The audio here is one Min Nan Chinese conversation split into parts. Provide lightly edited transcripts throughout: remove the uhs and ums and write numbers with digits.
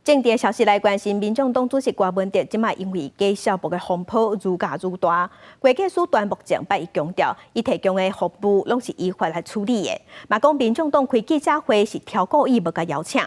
政治消息來關心，民眾黨主席郭文哲這擺因為假數目的風波愈咬愈大。會計師段木正拜一強調，伊提供的服務攏是依法來處理的。嘛講民眾黨開記者會是超故意無共邀請。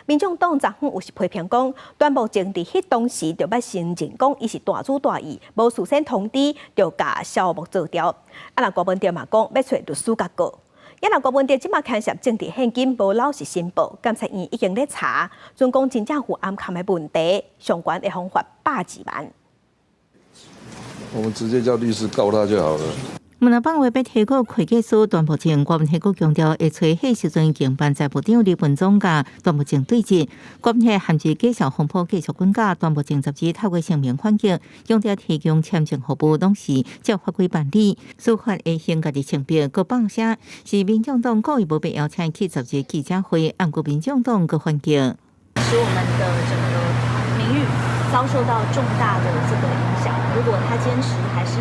民眾黨昨昏有是批評講，段木正佇彼當時就捌承認講，伊是大主大意，無事先通知就共數目做掉。啊，若郭文哲嘛講，欲揣律師共告。也若郭文哲這擺牽涉政治獻金無老實申報，監察院已經咧查，準講真正有暗崁的問題，上懸會予罰120萬。我們直接叫律師告他就好了。毋若放話欲提告會計師段木正，郭文哲閣強調，會揣彼時陣經辦財務長李文忠佮段木正對質。郭文哲陷入假數風波繼續滾價，段木正十日透過聲明反擊，強調提供簽證服務攏是照法規辦理，司法會先家己清白。閣放聲是民眾黨故意無被邀請去十日記者會，毋過民眾黨閣反擊，使我們的整個名譽遭受到重大的這個影響。如果他堅持還是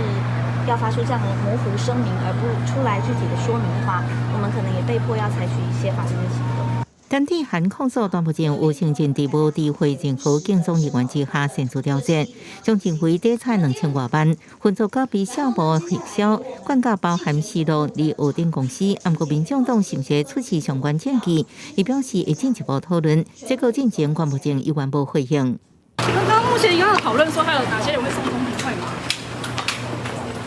要發出這樣的模糊聲明，而不出來具體的說明的話，我們可能也被迫要採取一些法律的行動。陳志涵控訴段木正有承認佇無知會任何競爭人員之下擅自調節，將認為底差2000外萬，分做九筆數目核銷，管價包含四路離澳頂公司，毋過民眾黨是毋是出示相關證據？伊表示會進一步討論，這個進前段木正猶原無回應。剛剛目前有討論說，還有哪些人會送中評會嗎？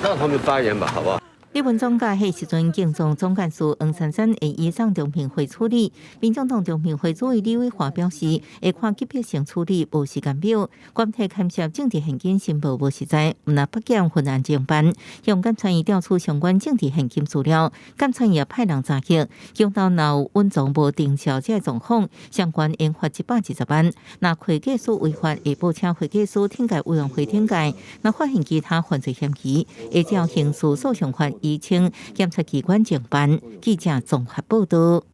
讓他們發言吧，好不好？李文忠佮彼時陣競總總幹事黃珊珊會移送中評會處理。民眾黨中評會主委李偉華表示，會看級別性處理，無時間表。關係牽涉政治獻金申報無實在，毋若北檢分案偵辦，向監察院調取相關政治獻金資料，監察院也派人查核，強調若有隱藏無定銷這個狀況，相關應罰120萬。若會計師違法，會報請會計師懲戒委員會懲戒；若發現其他犯罪嫌疑，會照刑事訴訟法移請檢察機關偵辦。記者綜合報道。